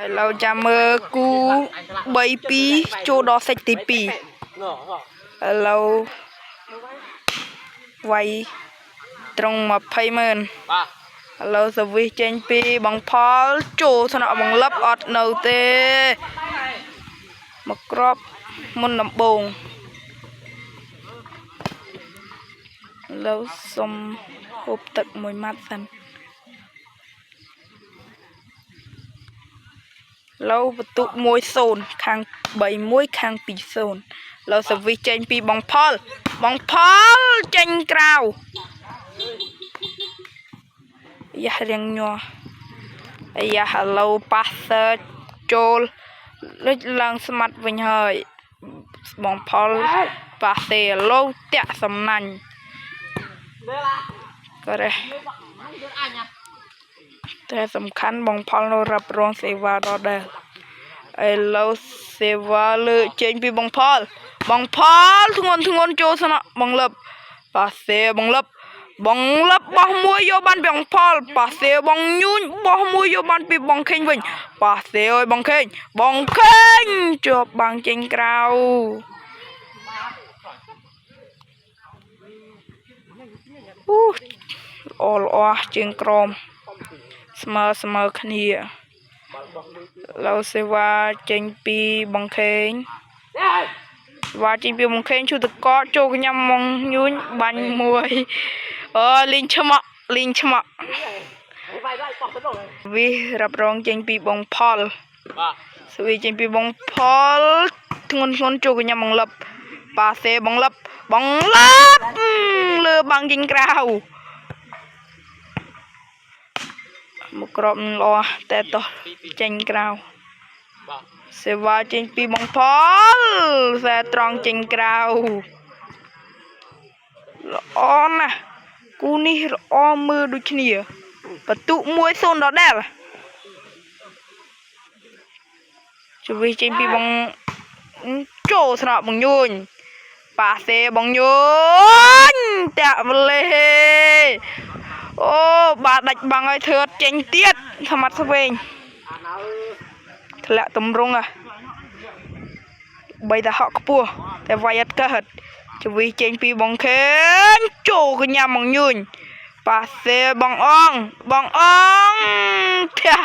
ឥឡូវចាំមើលគូ3 2ចូលដល់សិចទី2ឥឡូវវាយត្រង់20ម៉ឺន បាទ ឥឡូវសវិសចេញពីបងផលចូលថ្នាក់បងលឹបអត់នៅទេមកក្របមុនដំបូងឥឡូវសុំហូបទឹកមួយម៉ាត់សិន ឡូវបន្ទុក1-0ខាង3-1ខាង2-0ឡូវសវិសចេញពីបងផលបងផលចេញក្រៅយ៉ារៀងញ័រអាយ៉ាឥឡូវប៉ាសើចូលលិចឡើងស្មាត់វិញហើយបងផលប៉ាសេឥឡូវតាក់សំណាញ់ក៏រេះតែសំខាន់បងផលនៅរ៉ាប់រងសេវាដដែល ឥឡូវសេវាលើកចេញពីបងផលបងផលធ្ងន់ធ្ងន់ចូលស្នាក់បងលឹបប៉ាសេបងលឹបបងលឹបបោះមួយយកបានពីបងផលប៉ាសេបងញូនបោះមួយយកបានពីបងខេងវិញប៉ាសេអើយបងខេងបងខេងជាប់បាំងចេញក្រៅអូល្អល្អជាងក្រមស្មើស្មើគ្នា ឡូវសេវាចេញពីបងខេងសេវាចេញពីបងខេងឈូតកកចូលកញ្ញាំមកញូញបាញ់មួយអើលីងឆ្មក់លីងឆ្មក់វិរ៉ាប់រងចេញពីបងផល បាទ ស្វីចេញពីបងផលធ្ងន់ធ្ងន់ចូលកញ្ញាំបងលឹបប៉ាសេបងលឹបបងលឹបលើបាំងចេញក្រៅមកក្របល្អតែតោះចេញក្រៅ បាទ សេវាចេញពីបងផលខ្សែត្រង់ចេញក្រៅល្អណាស់គូនេះល្អមើលដូចគ្នាបន្ទុក1-0ដដែលជួយចេញពីបងចូលស្នាក់បងញូញប៉ាសេបងញូញតាក់វលេអូបាទដាច់បាំងឲ្យធ្វើអត់ចេញទៀតស្មាត់ស្វែង ធ្លាក់តម្រង់ហ่ะបីតែហក់ខ្ពស់តែវាយអត់កើតចវិសចេញពីបងខេងចូលកញ្ញាបងញូញប៉ាសេបងអងបងអងផ្ទះ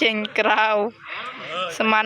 ចេញក្រៅស្មាន